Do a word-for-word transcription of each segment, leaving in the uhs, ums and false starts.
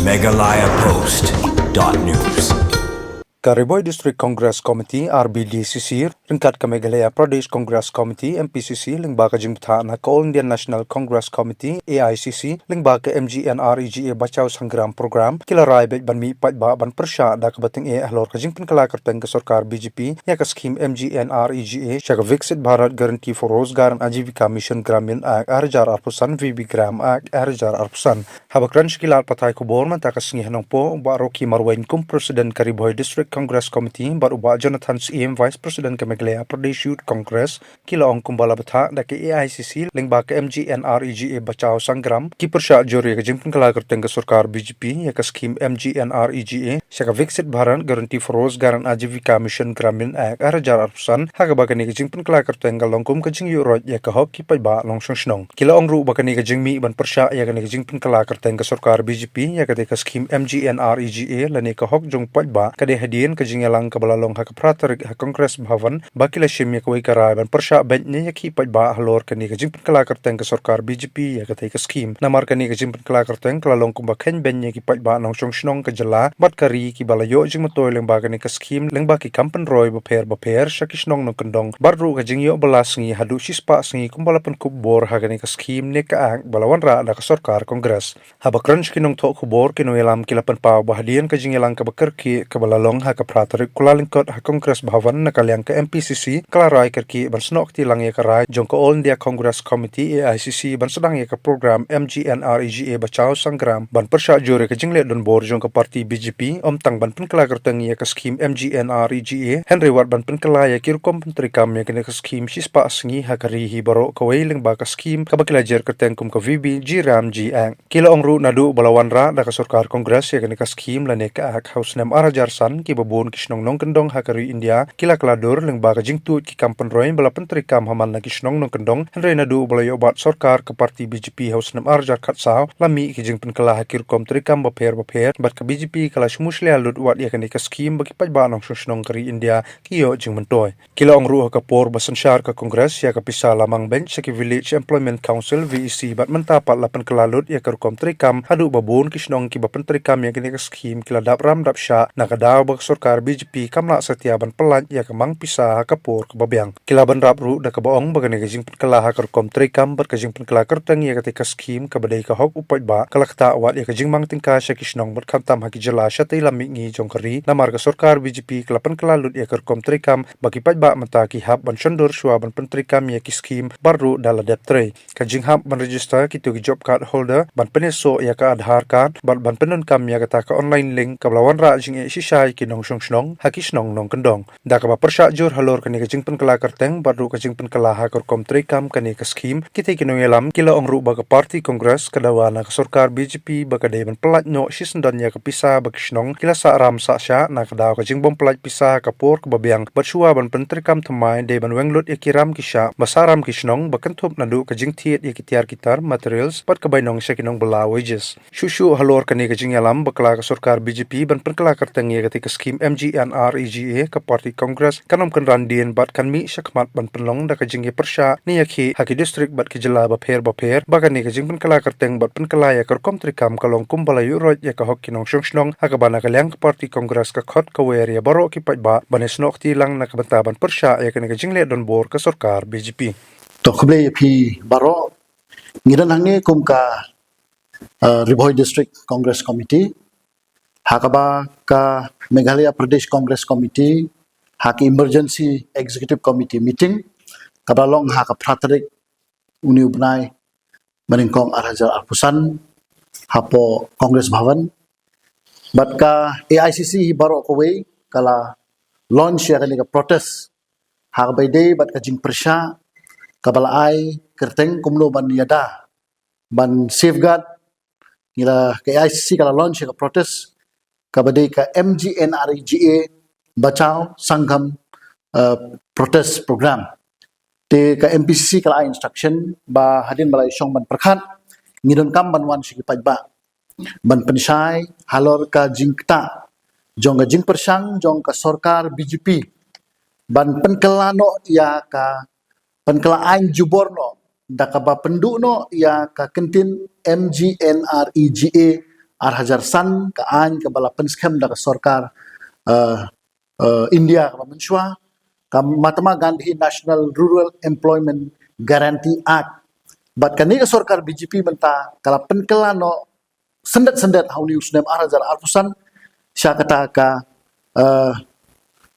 Meghalaya Post dot news. Ka Ri Bhoi District Congress Committee, R B D C C, ryngkat ka Meghalaya Pradesh Congress Committee, M P C C, lyngba ka jingbthah na ka All Indian National Congress Committee, A I C C, lyngba ka M G N R E G A Bachao Sangram Program, ki la rai beit ban mih paidbah ban pyrshah da kaba tyngeh halor ka jingpynkylla kyrteng ka sorkar B J P ïa ka skhim M G N R E G A sha ka Viksit Bharat Guarantee for Rozgar and Ajivika Mission Gramin Act ar hajar arphew san, V B Gram Act ar hajar arphew san. Haba kren sha ki lad pathai khubor mynta ka sngi ha Nongpoh, u Bah Rocky Marwein kum President ka Ri Bhoi District Congress Committee bad u Bah Jonathan Syiem, Vice President ka Meghalaya Pradesh Youth Congress, ki la ong kumba la bthah da ka A I C C lyngba ka M G N R E G A Bachao Sangram, ki pyrshah jur ïa ka jingpynkylla kyrteng ka sorkar B J P ïa ka skhim M G N R E G A sha ka Viksit Bharat Guarantee for Rozgar and Ajivika Mission Gramin Act ar hajar arphew san, ha kaba kane ka jingpynkylla kyrteng ka long kum ka jingïuh roit ïa ka hok ki paidbah nongshong shnong. Ki la ong ruh ba kane ka jingmih ban pyrshah ïa kane ka jingpynkylla kyrteng ka sorkar B J P ïa katei ka skhim M G N R E G A lane ka hok jong paidbah ka dei hadien ka jingïalang kaba la long ha ka phra tarik ha Congress Bhavan, ba ki la shim ïa kawei ka rai ban pyrshah beit ne ïa ki paidbah halor kane ka jingpynkylla kyrteng ka sorkar B J P ïa katei ka skhim. Namar kane ka jingpynkylla kyrteng ka la long kumba kheiñ beiñ ïa ki paidbah nongshong shnong ka jylla bad ka ri kiba la ïoh jingmyntoi lyngba kane ka skhim lyngba ki kam pynroi bapher bapher sha ki shnong nongkyndong, bad ruh ka jingïoh bylla sngi haduh shispah sngi kumba la pynkup bor ha kane ka skhim ne ka Act ba la wanrah da ka sorkar Congress. Haba kren sha ki nongthoh khubor, ki nongïalam ki la pynpaw ba hadien ka jingïalang kaba kyrkieh kaba la long ha ka phra tarik Kyllalyngkot ha Congress Bhavan, na ka liang ka M P C C ka la rai kyrkieh ban snoh kti lang ïa ka rai jong ka All India Congress Committee, A I C C, ban sdang ïa ka program M G N R E G A Bachao Sangram ban pyrshah jur ïa ka jingleh donbor jong ka party B J P, ym tang ban pynkylla kyrteng ïa ka skhim M G N R E G A, hynrei wat ban pynkylla ïa ki rukom pyntreikam ïa kane ka skhim shispah sngi ha ka ri hi baroh kawei lyngba ka skhim kaba ki la jer kyrteng kum ka V B G RAM G Act. Ki la ong ruh naduh ba la wanrah da ka sorkar Congress ïa kane ka skhim lane ka Act ha u snem ar hajar san, kiba bun ki shnong nongkyndong ha ka ri India ki la kylla dur lyngba ka jingtuid ki kam pynroi ba la pyntreikam ha man la ki shnong nongkyndong, hynrei naduh ba la ïoh bat sorkar ka party B J P ha u snem ar hajar khatsaw, la mih ki jingpynkylla ha ki rukom treikam bapher bapher, bad ka B J P ka la shu mushlia lut wat ïa kane ka skhim ba ki paidbah nongshong shnong ka ri India ki ïoh jingmyntoi. Ki la ong ruh ha ka por ba synshar ka Congress ïa ka pisa la mang beiñ sha ki Village Employment Council, V E C, bad mynta pat la pynkylla lut ïa ka rukom treikam haduh ba bun ki shnong kiba pyntreikam ïa kane ka skhim ki la dap ram dap shah na ka daw ba ka sorkar B J P kam lah satia ban pyllait ïa ka mang pisa ha ka por kaba biang. Ki la bynrap ruh da kaba ong ba kane ka jingpynkylla ha ka rukom treikam bad ka jingpynkylla kyrteng ïa katei ka skhim kaba dei ka hok u paidbah ka la ktah wat ïa ka jingmang tyngka sha ki shnong bad khamtam ha ki jylla shatei lam mihngi jong ka ri, namar ka sorkar B J P ka la pynkylla lut ïa ka rukom treikam ba ki paidbah mynta ki hap ban shon dur shuwa ban pyntreikam ïa ki skhim, bad ruh da la dep trei. Ka jinghap ban register kito ki job card holder, ban pynïasoh ïa ka Aadhaar card, bad ban pyndonkam ïa kata ka online link kaba la wanrah jingeh shisha ïa ki nongshong shnong ha ki shnong nongkyndong. Da kaba pyrshah jur halor kane ka jingpynkylla kyrteng bad ruh ka jingpynkylla ha ka rukom treikam kane ka skhim, kitei ki nongïalam ki la ong ruh ba ka party Congress ka dawa na ka sorkar B J P ba ka dei ban pyllait noh shisyndon ïa ka pisa ba ki shnong ki la sah ram sah shah na ka daw ka jingbym pyllait pisa ha ka por kaba biang, bad shuwa ban pyntreikam thymmai dei ban weng lut ïa ki ram ki shah ba sah ram ki shnong, ba kynthup naduh ka jingthied ïa ki tiar ki tar, materials, bad ka bainong sha ki nongbylla, wages. Shuh shuh halor kane ka jingïalam bakla ka sorkar B J P ban pynkylla kyrteng ïa katei ka skhim M G N R E G A, ka party Congress kan ym kynran dien bad kan mih shakhmat ban pynlong da ka jingïapyrshah ne ïakhih ha ki district bad ki jylla bapher bapher ba kane ka jingpynkylla kyrteng bad pynkylla ïa ka rukom treikam ka long kumba la ïuh roit ïa ka hok ki nongshong shnong, ha kaba na ka liang ka party Congress ka khot ka wer ïa baroh ki paidbah ban ïasnoh kti lang na ka bynta ban pyrshah ïa kane ka jingleh donbor ka sorkar B J P. To khublei ïa phi baroh, ngi don hangne kum ka uh, Ri Bhoi District Congress Committee, ha kaba ka Meghalaya Pradesh Congress Committee, ha ka Emergency Executive Committee meeting kaba la long ha ka phra tarik une u bnai ba nyngkong ar hajar arphew san, hapoh Congress Bhavan. Bad ka A I C C hi baroh kawei ka la launch ïa kane ka protest ha kaba ïadei bad ka jingpyrshah kaba la ai kyrteng kumno ban ïada, ban safeguard, ngi la, ka A I C C ka la launch ïa ka protest kaba dei ka M G N R E G A Bachao Sangram, uh, protest program. Te ka M P C C ka la ai instruction ba hadien ba la ïashong ban pyrkhat, ngi donkam ban wan sha ki paidbah ban pynshai halor ka jingktah jong ka jingpyrshang jong ka sorkar B J P ban pynkylla noh ïa ka, pynkylla aiñ jubor noh da kaba pynduh noh ïa ka kyntien M G N R E G A ar hajar san, ka aiñ kaba la pynskhem da ka sorkar, eh, eh, India kaba mynshuwa, ka Mahatma Gandhi National Rural Employment Guarantee Act. Bad kane ka sorkar B J P mynta ka la pynkylla noh syndet syndet ha une u snem ar hajar arphew san sha kata ka, eh,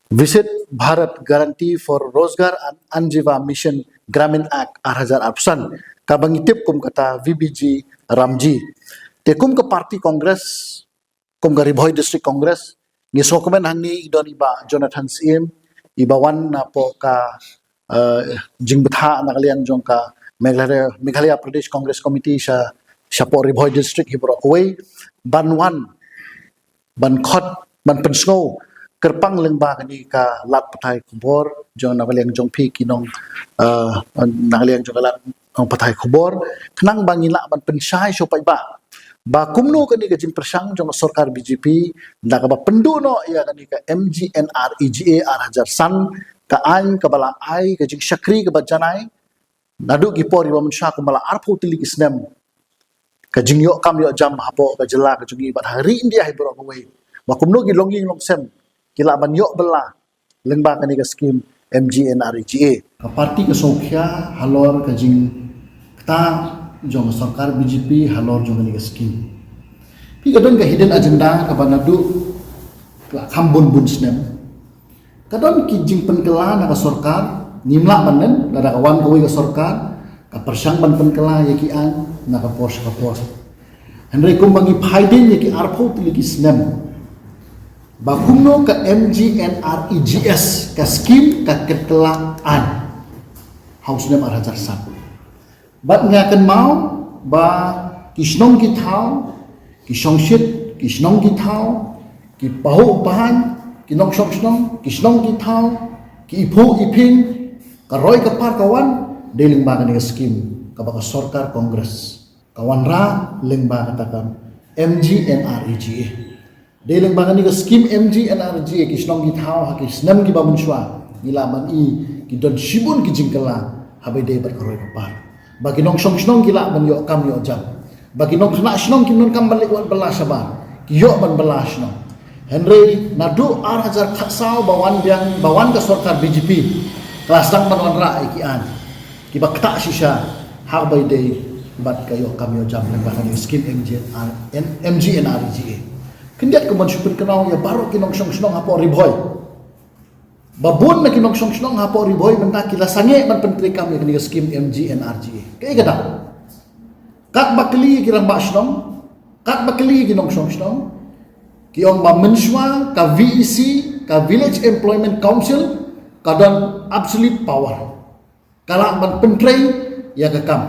Viksit Bharat Guarantee for Rozgar and Ajeevika Mission Gramin Act ar hajar arphew san, kaba ngi tip kum kata V B G Ramji. Te kum ka party Congress, kum ka Ri Bhoi District Congress, ngi sngewkmen hangne i don i Bah Jonathan Syiem, i ba wan napoh ka, eh, jingbthah na ka liang jong ka Meghalaya, Meghalaya Pradesh Congress Committee sha, shapoh Ri Bhoi District hi baroh kawei, ban wan, ban khot, ban pynsngew kyrpang lyngba kane ka lad pathai khubor jong na ka liang jong phi ki nong, eh, na ka liang jong ka lad nong pathai khubor, khnang ba ngin lah ban pynshai shuh paidbah ba kumno kane ka jingpyrshang jong ka sorkar B J P da kaba pynduh noh ïa kane ka M G N R E G A ar hajar san, ka aiñ kaba la ai ka jingshakri kaba janai naduh ki por kiba mynshuwa kumba la arphew tylli ki snem, ka jingïoh kam ïoh jam hapoh ka jylla ka jong ngi bad ha ri India hi baroh kawei, ba kumno ki longïing longsem ki lah ban ïoh bylla lyngba kane ka skim M G N R E G A. Ka party ka sngewkhia halor ka jingktah jong ka sorkar B J P halor jong kane ka skim. Phi, ka don ka hidden agenda kaba naduh ka la kham bun bun snem. Ka don ki jingpynkylla na ka sorkar, ngim lah ban len, lada ka wan kawei ka sorkar, ka pyrshang ban pynkylla ïa ki aiñ na ka por sha ka por. Hynrei kumba ngi phai dien ïa ki arphew tylli ki snem, ba kumno ka M G N R E G S, ka skim ka kynkylla aiñ ha u snem ar hajar san. Bad nga kynmaw ba ki shnong ki thaw, ki shongshit, ki shnong ki thaw, ki pahuh pahain, ki nongshong shnong, ki shnong ki thaw, ki iphuh iphieng, ka roi ka par ka wan dei lyngba kane ka skim kaba ka sorkar Congress ka wanrah lyngba kata ka M G N R E G A. Dei lyngba kane ka skim M G N R E G A ki shnong ki thaw ha ki snem kiba mynshuwa ngi lah ban i ki don shibun ki jingkylla haba ïadei bad ka roi ka par. Ba ki nongshong shnong ki lah ban ïoh kam ïoh jam. Ba ki nongkhynnah shnong kim donkam ban leit wad bylla shabar, ki ïoh ban bylla shnong. Hynrei naduh ar hajar khatsaw ba wan biang, ba wan ka sorkar B J P, ka la sdang ban wanrah ïa ki aiñ kiba ktah shisha haba ïadei bad ka ïoh kam ïoh jam lyngba kane ka skim M G N R, M G N R E G A. Khyndiat kumban shu pynkynmaw ïa baroh ki nongshong shnong hapoh Ri Bhoi, ba bun na ki nongshong shnong hapoh Ri Bhoi mynta ki la sangeh ban pyntreikam ïa kane ka skim M G N R E G A. Kaei ka daw? Katba kylli ki rangbah shnong, katba kylli ki nongshong shnong, ki ong ba mynshuwa ka V E C, ka Village Employment Council, ka don absolute power. Ka lah ban pyntrei ïa ka kam.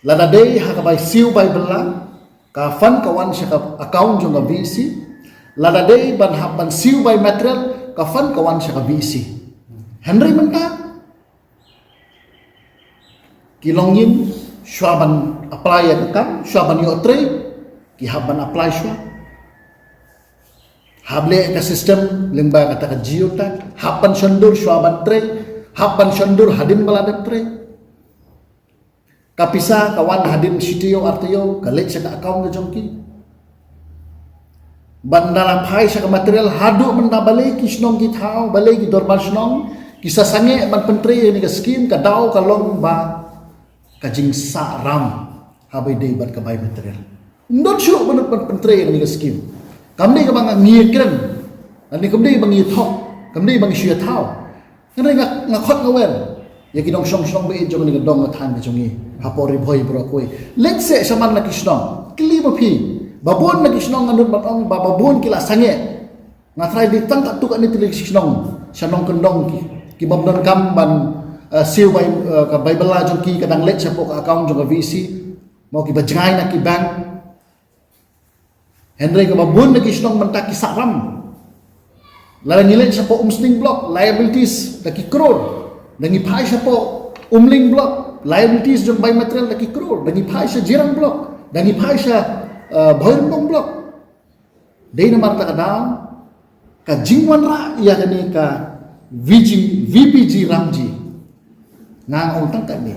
Lada dei ha ka bai siew bai bylla, ka fund ka wan sha ka account jong ka V E C. Lada dei ban hap ban siew bai material, ka fund ka wan sha ka V E C. Hynrei mynta ki longïing shuwa ban apply ïa ka kam, shuwa ban ïoh trei, ki hap ban apply shuwa. Hap leh ka system lyngba kata ka geotag, hap ban shon dur shuwa ban trei, hap ban shon dur hadien ba la dep trei. Ka pisa ka wan hadien shi taïew ar taïew, ka leit sha ka account ka jong ki. Bad ynda la phai sha ka material, haduh mynta balei ki shnong ki thaw, balei ki dorbar shnong ki sa sangeh ban pyntrei ïa kane ka skim, ka daw ka long ba ka jingsah ram haba ïadei bad ka bai material. Ym don shuh ban, ban pyntrei ïa kane ka skim. Kam dei kaba ngi ïakren, lane kam dei ba ngi ïathok, kam dei ba ngi shu ïathaw. Hynrei nga, nga khot nga wer ïa ki nongshong shnong ba ïeit jong kane ka dong ka thaiñ ka jong ngi hapoh Ri Bhoi baroh kawei. Leit seh shaman na ki shnong, kylli ma phi. Ba bun na ki shnong, nga nud ban ong ba, ba bun ki la sangeh. Nga tharai dei tang katto katne tylli ki shnong sha nongkyndong ki, ki bym donkam ban, eh, siew bai, eh, ka bai bylla jong ki, ka dang leit shapoh ka account jong ka V E C. Mo, kiba jngai na ki bank. Hynrei kaba bun na ki shnong mynta ki sah ram. Lada ngi leit shapoh Umsning Block, liabilities da ki crore. Da ngi phai shapoh Umling Block, liabilities jong bai material da ki crore. Da ngi phai sha Jirang Block, da ngi phai sha, eh, Bhoirymbong Block. Dei namar kata ka daw ka jingwanrah ïa kane ka V G, V B G Ramji. Nga ong tang katne.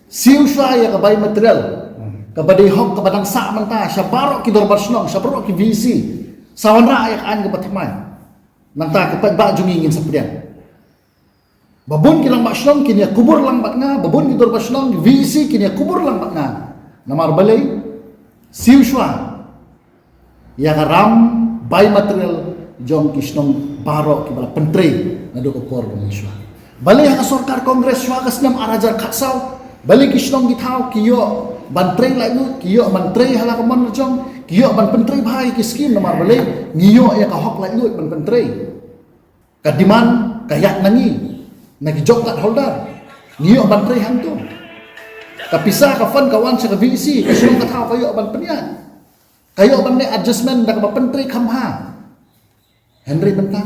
Siew shuwa ïa ka bai material. Kaba dei hok kaba dang sah mynta sha baroh ki dorbar shnong, sha baroh ki V E C. Sa wanrah ïa ka aiñ kaba thymmai. Nangta ki paidbah jong ngi ngin sa pdiang. Ba bun ki rangbah shnong kin ïa kubur lang bad nga, ba bun ki dorbar shnong, V E C kin ïa kubur lang bad nga. Namar balei? Siew shuwa ïa ka ram bai material jong ki shnong baroh kiba la pyntrei naduh ka por ba mynshuwa. Balei ha ka sorkar Congress shuwa ka snem ar hajar khatsaw, balei ki shnong ki thaw ki ïoh ban trei laitluid, ki ïoh ban trei ha la ka mon la jong, ki ïoh ban pyntrei bha ïa ki skim, namar balei? Ngi ïoh ïa ka hok laitluid ban pyntrei. Ka demand ka ïaid na ngi, na ki job card holder. Ngi ïoh ban trei hangto. Ka pisa ka fund ka wan sha ka V E C, ka shnong ka thaw ka ïoh ban pynïaid. Ka ïoh ban leh adjustment da kaba pyntrei kham bha. Hynrei mynta,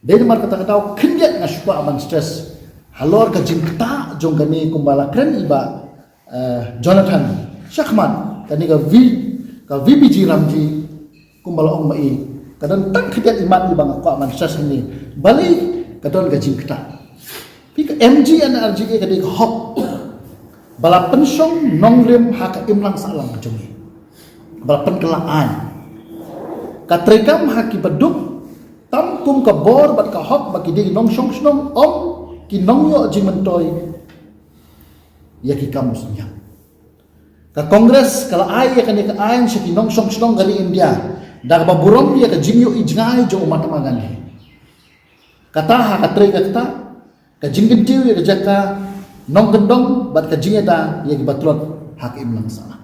dei namar kata ka daw khyndiat nga shu kwah ban stress halor ka jingktah jong kane, kumba la kren i Bah eh, Jonathan, shakhmat, kane ka V, ka V B G Ramji, kumba la ong ma i, ka don tang khyndiat imat iba nga kwah ban stress hangne. Balei? Ka don ka jingktah. Phi, ka M G N R G A ka dei ka hok ba la pynshong nongrim ha ka imlang sahlang ka jong ngi. Ba la pynkylla aiñ. Ka treikam ha kiba duk, tam kum ka bor bad ka hok ba ki dei nongshong shnong, ym ki nongïoh jingmyntoi ïa ki kam u synñiang. Ka Congress ka la ai ïa kane ka aiñ sha ki nongshong shnong ka ri India da kaba burom ïa ka jingïohi jngai jong u Mahatma Gandhi. Kata ha ka trei ka ktah, ka jingkyntiew ïa ka jaka nongkyndong bad ka jingïada ïa kiba tlot ha ka imlang sahlang.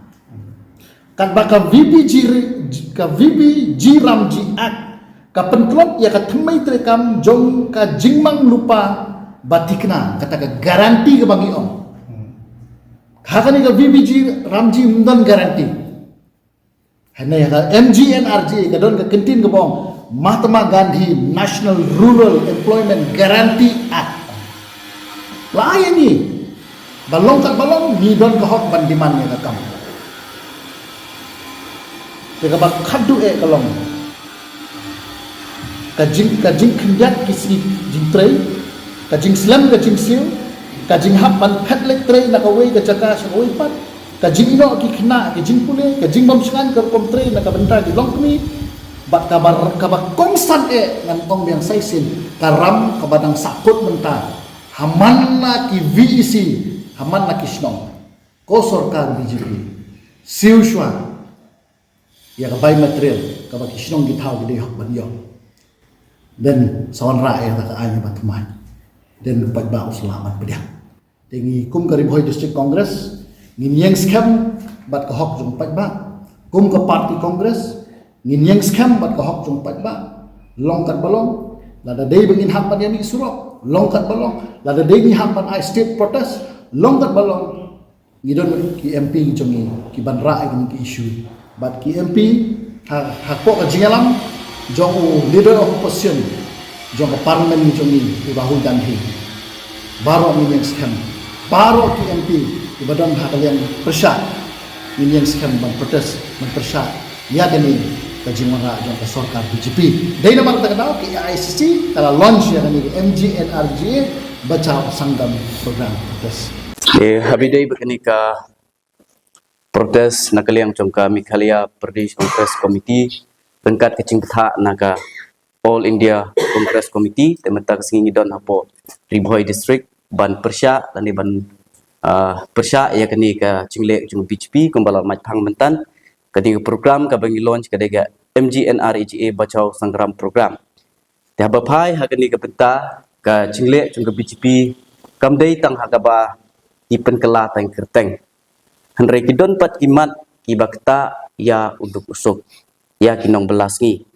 Katba ka V B G re-, ka V B G Ramji Act ka pyntlot ïa ka thymmei treikam jong ka jingmang lypa ba thikna, kata ka guarantee kaba ngi ong. Ha kane ka V B G Ramji ym don guarantee. Hynrei ha ka M G N R G A ka don ka kyntien kaba ong Mahatma Gandhi National Rural Employment Guarantee Act. La ïa ngi ba long kat ba long, ngi don ka hok ban demand ïa ka kam. Te kaba khadduh eh ka long ka jing, ka jingkhyndiat ki sngi jingtrei, ka jingslem ka jingsiew, ka jinghap ban phet leit trei na kawei ka jaka sha kawei pat, ka jingïehnoh ki khynnah, ka jingpule, ka jingbym shngaiñ ka rukom trei na ka bynta ki longkmie, bad kaba, kaba kongsan eh ngan ong biang sa shisien, ka ram kaba dang sahkut mynta ha man la ki V E C, ha man la ki shnong. Ko sorkar B J P, siew shuwa ïa ka bai material kaba ki shnong ki thaw ki dei hok ban ïoh. Dei sa wanrah ïa ka aiñ ba thymmai. Dei ka paidbah u sa lah ban pdiang. Te ngi kum ka Ri Bhoi District Congress ngin ïeng skhem bad ka hok jong paidbah. Kum ka party Congress ngin ïeng skhem bad ka hok jong paidbah. Long kat ba long, lada dei ba ngin hap ban ïa mih surok, long kat ba long, lada dei ngin hap ban ai state protest, long kat ba long. Ngi don ki M P jong ngi ki ban rah ïa kine ki issue. Bad ki M P ha, hapoh ka jingïalam jong u leader of opposition jong ka parliament jong ngi, u Rahul Gandhi. Baroh ngin ïeng skhem. Baroh ki M P kiba don ha ka liang pyrshah ngin ïeng skhem ban protest, ban pyrshah ïa kane ka jingwanrah jong ka sorkar B J P. Dei namar kata ka daw ka A I C C ka la launch ïa kane ka M G N R G A Bachao Sangaram Program protest. Eh, ha ba dei ba kane ka protest na ka liang jong ka Meghalaya Pradesh Congress Committee ryngkat ka jingpyrshah na ka All India Congress Committee, te mynta ka sngi ngi don hapoh Ri Bhoi District ban pyrshah lane ban, ah, pyrshah ïa kane ka jingleh jong B J P kumba la mait phang mynta. Kane ka program kaba ngi launch ka dei ka M G N R G A Bachao Sangaram Program. Te haba phai ha kane ka bynta ka jingleh jong ka B J P kam dei tang ha kaba ki pynkylla tang kyrteng. Hynrei ki don pat ki mat kiba ktah ïa u duk u suk, ïa ki nongbylla sngi.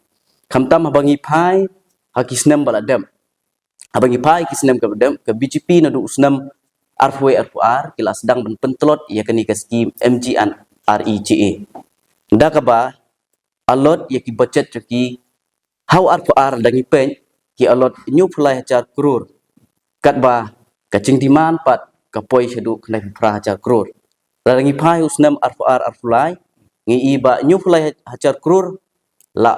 Khamtam haba ngi phai ha ki snem ba la dep. Haba ngi phai ki snem kaba dep, ka B J P naduh u snem arphew wei arphew ar ki la sdang ban pyntlot ïa kane ka skim M G N R E G A. Da kaba allot ïa ki budget jong ki ha u arphew ar da ngi peit ki allot hynñiewphew lai hajar klur. Katba ka jingdemand pat ka poi shaduh khyndaiphew phra hajar klur. Lada ngi phai u snem arphew ar arphew lai ngi i ba hynñiewphew lai hajar klur la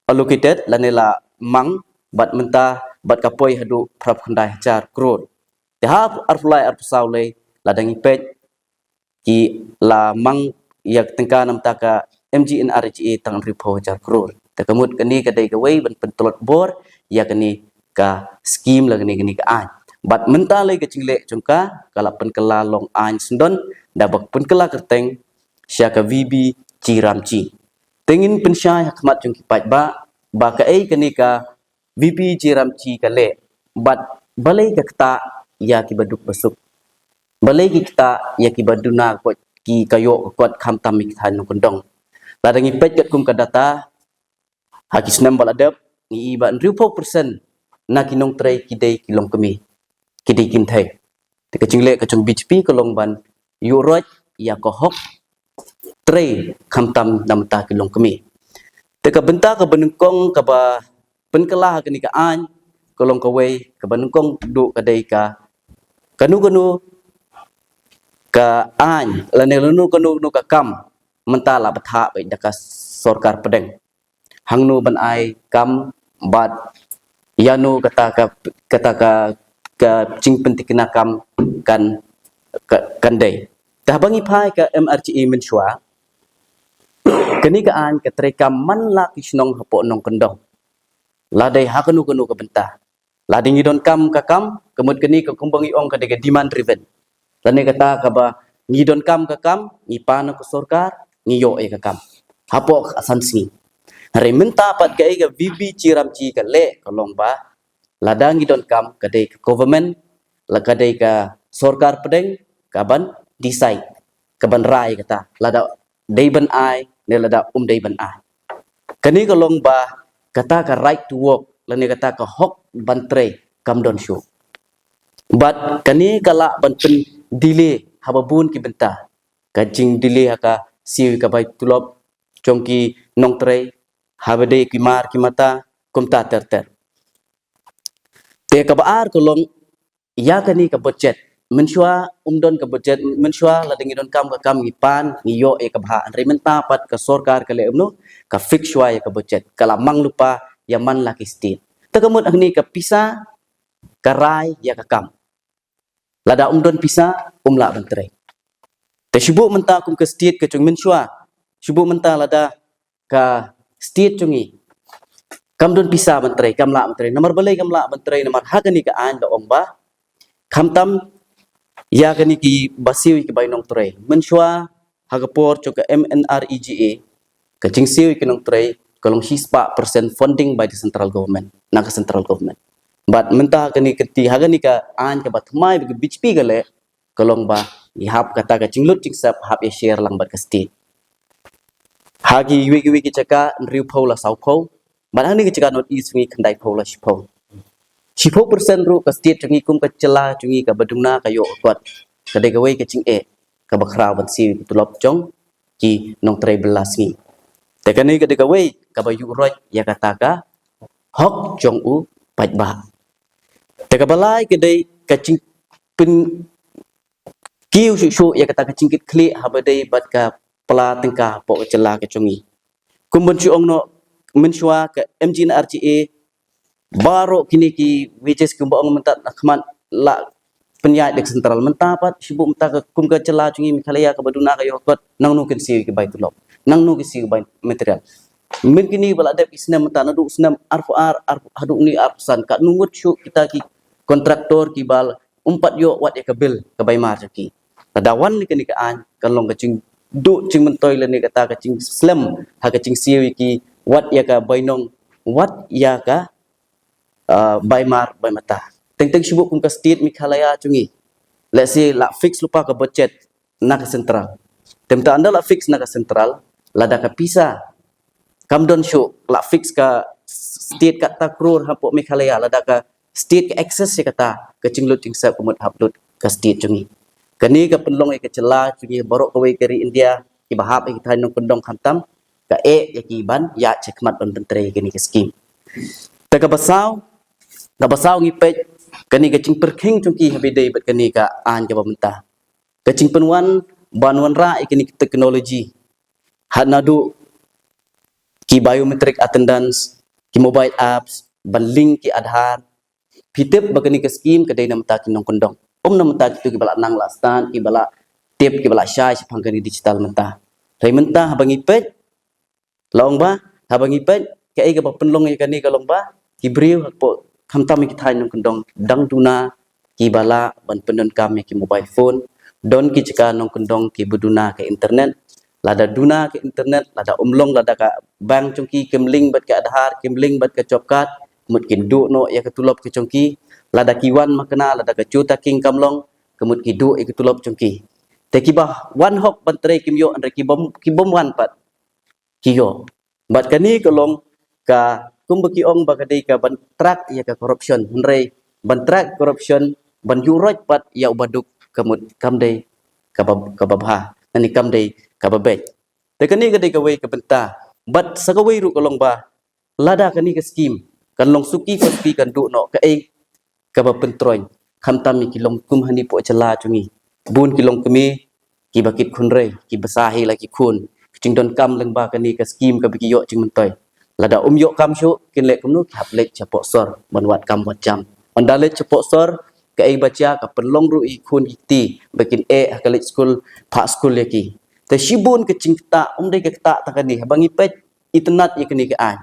allocated lane la mang, bad mynta bad ka poi haduh phraphew khyndai hajar klur. Te ha arphew lai arphew saw lei lada ngi peit ki la mang ïa ka tyngka namar ka MGNREGA tang hynriewphew hajar klur. Te ka mut kane ka dei kawei ban pyntlot bor ïa kane ka skim lane kane ka aiñ. Bad mynta lei ka jingleh jong ka ka la pynkylla long aiñ syndon da ba pynkylla kyrteng sha ka VB G RAM G. Te ngin pynshai ha khmat jong ki paidbah ba kaei kane ka VB G RAM G ka leh bad balei ka ktah ïa ki baduk basuk. Balei ki ktah ïa ki baduna kot ki ka ïoh kot khamtam ïa ki thain nongkyndong. Lada ngi peit katkum ka data ha ki snem ba la dep ngi i ba hynriewphew percent na ki nongtrei ki dei ki longkmie, ki dei kynthei. Te ka jingleh ka jong BJP ka long ban ïuh roit ïa ka hok trei khamtam namar ki longkmie. Te ka bynta kaba nyngkong kaba pynkylla ha kane ka aiñ ka long kawei, kaba nyngkong duh ka dei ka kano kano ka aiñ lane kano kano ka kam mynta la bthah beit da ka sorkar pdeng. Hangno ban ai kam bad ïano kata ka kata ka ka jingpyntikna kam kan ka- kan dei. Te haba ngi phai ka MREGA mynshuwa, kane ka aiñ ka trei kam man la ki shnong hapoh nongkyndong. La dei ha kano kano ka bynta. Lada ngi donkam ka kam, ka mut kane ka kumba ngi ong ka dei ka demand driven. Lane kata kaba ngi donkam ka kam, ngi pan ka sorkar, ngi ïoh ïa ka kam hapoh ka san sngi. Hynrei mynta pat kaei ka VB G RAM G ka leh ka long ba lada ngi donkam ka dei ka government, la ka dei ka sorkar pdeng ka ban decide, ka ban rai kata lada dei ban ai ne lada um dei ban ai. Kane ka long ba kata ka right to work lane kata ka hok ban trei kam don shuh. Bad kane ka lah ban pyn delay haba bun ki bynta, ka jing delay ha ka siew ka bai tulop jong ki nongtrei, haba dei ki mar ki mata, kumta ter ter. Te kaba ar ka long ïa kane ka budget. Mynshuwa um don ka budget, mynshuwa lada ngi donkam ka kam ngi pan, ngi ïoh ïa ka bha. Hynrei mynta pat ka sorkar ka leh kumno, ka fix shuwa ïa ka budget, ka la mang lypa ïa man la ki state. Te ka mut hangne ka pisa ka rai ïa ka kam. Lada um don pisa um lah ban trei. Te shu buh mynta kum ka state ka jong mynshuwa, shu buh mynta lada ka state jong ngi kam don pisa ban trei, kam lah ban trei. Namar balei kam lah ban trei? Namar ha kane ka aiñ da ong ba khamtam ïa kane ki ba siew ki bai nongtrei. Mynshuwa ha ka por jong ka MNREGA, ka jingsiew ki nongtrei ka long shispah percent funding by the central government, na ka central government. Bad mynta ha kane ka ti ha kane ka aiñ kaba thymmai ba ka BJP ka leh, ka long ba ngi hap kata ka jinglut jingsep hap ïa share lang bad ka state. Ha kiwei kiwei ki jaka hynriewphew la sawphew, bad hangne ki jaka North East ngi khyndaiphew la shiphew. Shiphew percent ruh ka state jong ngi kum ka jylla jong ngi kaba duna ka ïoh ka kot. Ka dei kawei ka jingeh kaba khraw ban siew ki tulop jong ki nongtrei bylla sngi. Te kane ka dei kawei kaba ïuh roit ïa kata ka hok jong u paidbah. Te kaba lai ka dei ka jingpyn kiew shuh shuh ïa kata ka jingkitkhlieh haba dei bad ka pla tyngka hapoh ka jylla ka jong ngi. Kum ban shu ong noh, mynshuwa ka MGNREGA baroh kine ki wages kumba ong mynta na khmat la pynïaid da ka central. Mynta pat shu buh mynta ka kum ka jylla jong ngi Meghalaya kaba duna ka ïoh kot, nangno kin siew ki bai tulop, nangno kin siew ki bai material. Mynta kine ba la dep ki snem mynta naduh snem arphew ar, arphew, haduh une arphew san, katno ngut shuh kita ki kontraktor kiba um pat ïoh wat ïa ka bill ka bai mar jong ki. Lada wan kane ka aiñ kan long ka jingduh jingmyntoi lane kata ka jingslem ha ka jingsiew ïa ki wat ïa ka bainong, wat ïa ka, ah, bai mar bai mata. Teng teng shu buh kum ka state Meghalaya jong ngi, let's say la fix lypa ka budget na ka central. Te mynta ynda la fix na ka central, lada ka pisa kam don shuh, la fix ka state kata klur hapoh Meghalaya, lada ka state ka access ïa kata, ka jinglut jingsep ka mut hap lut ka state jong ngi. Kane ka pynlong ïa ka jylla jong ngi baroh kawei ka ri India kiba hap ïa ki thaiñ nongkyndong khamtam, ka eh ïa ki ban ïaid shakhmat ban pyntrei ïa kane ka skim. Te kaba saw, kaba saw ngi peit kane ka jingpyrkhing jong ki haba ïadei bad kane ka aiñ kaba mynta. Ka jingpynwan ban wanrah ïa kine ki technology, ha naduh ki biometric attendance, ki mobile apps, ban link ki Aadhaar. Phi tip ba kane ka skim ka dei na bynta ki nongkyndong, um na bynta kito kiba la nang la stad, kiba la tip kiba la shai shaphang kane digital mynta. Hynrei mynta haba ngi peit, la ong ba, haba ngi peit, kaei kaba pynlong ïa kane ka long ba, ki briew hapoh khamtam ïa ki thaiñ nongkyndong dang duna kiba lah ban pyndonkam ïa ki mobile phone, don ki jaka nongkyndong kiba duna ka internet, lada duna ka internet, lada ym long, lada ka bank jong ki kim link bad ka Aadhaar, kim link bad ka job card, ka mut kin duh noh ïa ka tulop ka jong ki, lada ki wan makna, lada ka geotagging kam long, ka mut ki duh ïa ka tulop jong ki. Te kiba wan hok ban trei kim ïoh, hynrei kibym, kibym wan pat ki ïoh. Bad kane ka long ka, kumba ki ong ba ka dei ka ban track ïa ka corruption, hynrei ban track corruption, ban ïuh roit pat ïa u baduk, ka mut kam dei kaba, kaba bha, lane kam dei kaba beit. Te kane ka dei kawei ka bynta. Bad sa kawei ruh ka long ba, lada kane ka skim kan long suki pa suki, kan duh noh, kaei kaba pyntroiñ, khamtam ïa ki long kum hangne hapoh jylla jong ngi. Bun ki longkmie kiba kit khun rei, kiba sah hi la ki khun, ka jingdonkam lyngba kane ka skim kaba ki ïoh jingmyntoi. Lada ym ïoh kam shuh, kin leh kumno? Ki hap leit shapoh sor ban wad kam wad jam. Ynda leit shapoh sor, kaei ba jia? Ka pynlong ruh ïa ki khun ki kti ba kin eh ha ka leit skul, phah skul ïa ki. Te shibun ka jingktah, ym dei ka ktah tang kane, haba ngi peit itynnad ïa kane ka aiñ.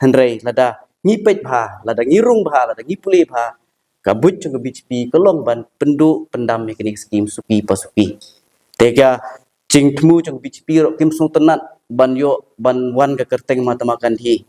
Hynrei lada ngi peit bha, lada ngi rung bha, lada ngi pule bha, ka buit jong ka B J P ka long ban pynduh pyndam ïa kane ka skim suki pa suki. Te ka jingthmu jong ka B J P ruh kim sngewtynnad ban ïoh, ban wan ka kyrteng Mahatma Gandhi.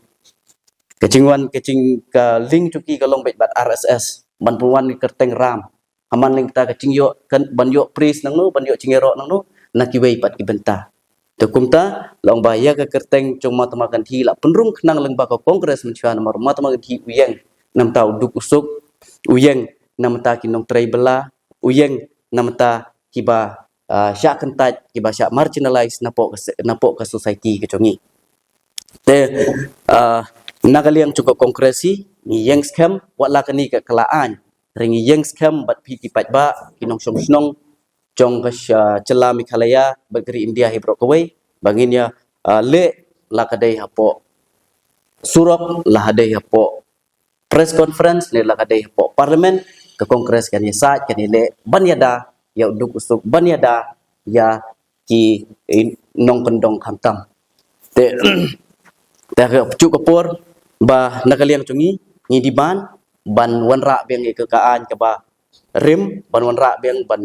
Ka jingwan, ka jing, ka link jong ki ka long beit bad R S S, ban pynwan ka kyrteng Ram. Ha man lynta ka jingïoh, kan, ban ïoh praise nangno, ban ïoh jingïaroh nangno, na kiwei pat ki bynta. Te kumta, la ong ba ïa ka kyrteng jong Mahatma Gandhi la pynrung khnang lyngba ka Congress mynshuwa, namar Mahatma Gandhi u ïeng na bynta u duk u suk, u ïeng na bynta ki nongtrei bylla, u ïeng na bynta kiba, ah, shah kyntait, kiba shah marginalize napoh ka se-, napoh ka society ka jong ngi. Te, ah, na ka liang jong ka Congress hi, ngi ïeng skhem, wat la kane ka, ka la aiñ, hynrei ngi ïeng skhem bad phi ki paidbah, ki nongshong shnong jong ka sha-, jylla Meghalaya bad ka ri India hi baroh kawei, ba ngin ïa, ah, leh, la ka dei hapoh surok, la ka dei hapoh press conference, ne la ka dei hapoh Parliament, ka Congress kan ïasaid, kan ïaleh ban ïada ïa u duk u suk, ban ïada ïa ki, eh, nongkyndong khamtam. Te, te ka pyrshah ka por ba na ka liang jong ngi, ngi demand ban wanrah biang ïa ka, ka aiñ kaba rim, ban wanrah biang, ban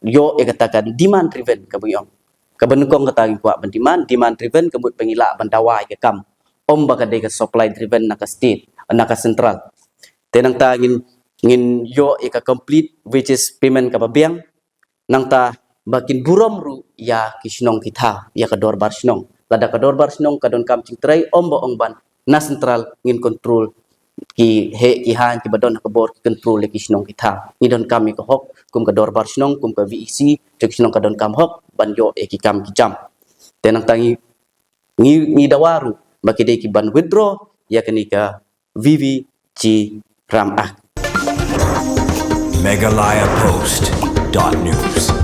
ïoh ïa kata ka demand driven kaba ngi ong. Kaba nyngkong kata ngi kwah ban demand, demand driven ka mut ba ngi lah ban dawa ïa ka kam, ym ba ka dei ka supply driven na ka state, na ka central. Te nangta ngin, ngin ïoh ïa ka complete wages payment kaba biang, nangta ba kin burom ruh ïa ki shnong ki thaw, ïa ka dorbar shnong. Lada ka dorbar shnong ka donkam jingtrei, ym ba ong ban na central ngin control ki heh ki haiñ kiba don ha ka bor, ki control ïa ki shnong ki thaw. Ngi donkam ïa ka hok kum ka dorbar shnong, kum ka V E C jong ki shnong, ka donkam hok ban ïoh ïa ki kam ki jam. Te nangta ngi, ngi, ngi dawa ruh ba ki dei ki ban withdraw ïa kane ka V V G RAM Act. Meghalaya Post dot news.